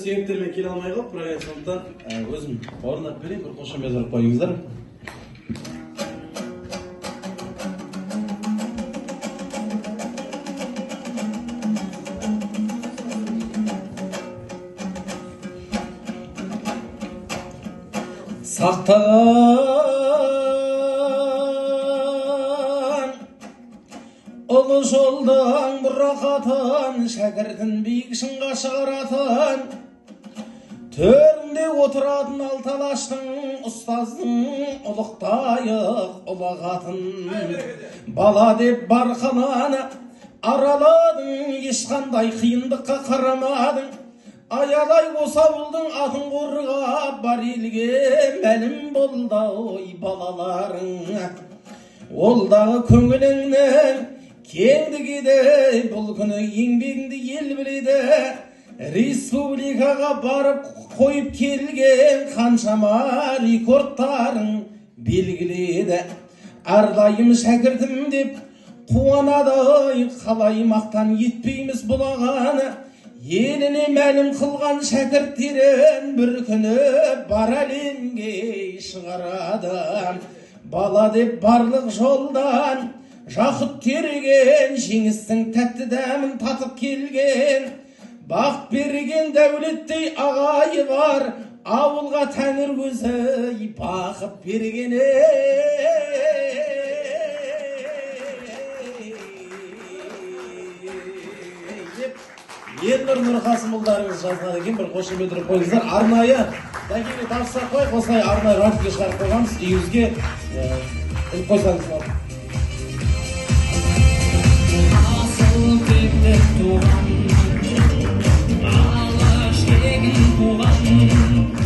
Себептермен келе алмай қалды, бірақ енді сондықтан өзім орындап берейін, бір қошемет ұрып қойыңыздар. Сақтаған ұлы жолдың мұрағатын, шәкіртін биік шыңға шығаратын, төрінде отыратын алты алаштың ұстаздың ұлықтайық ұлағатын. Бала деп бар қаланы араладың, ешқандай қиындыққа қарамадың. Аялай осы ауылдың атын қорғап, бар елге мәлім болды ой балаларың. Ол дағы көңіліңнің кеңдігі де, бұл күні еңбегіңді ел біледі. Республикаға барып қойып келген қаншама рекордтарың белгіледі. Әрдайым шәкіртім деп қуанады, қалай мақтан етпейміз бұл ағаны. Еліне мәлім қылған шәкірттерін бір күні бар әлемге шығарады. Бала деп барлық жолдан жақұт терген, жеңістің тәтті дәмін татып келген, бақ берген дәулеттей ағайы бар, ауылға тәңір өзі бақыт берген. Ернұр Нұрқасымұлдарыңыз жазған екен, бір қошемет ұрып қойыңыздар. Арнайы дәкеге тапсырса қой, осылай арнайы роликке шығарып қойғанбыз, үйіңізге іліп қойсаңыз болады. Асыл кетіп туған, алаш тегін туған.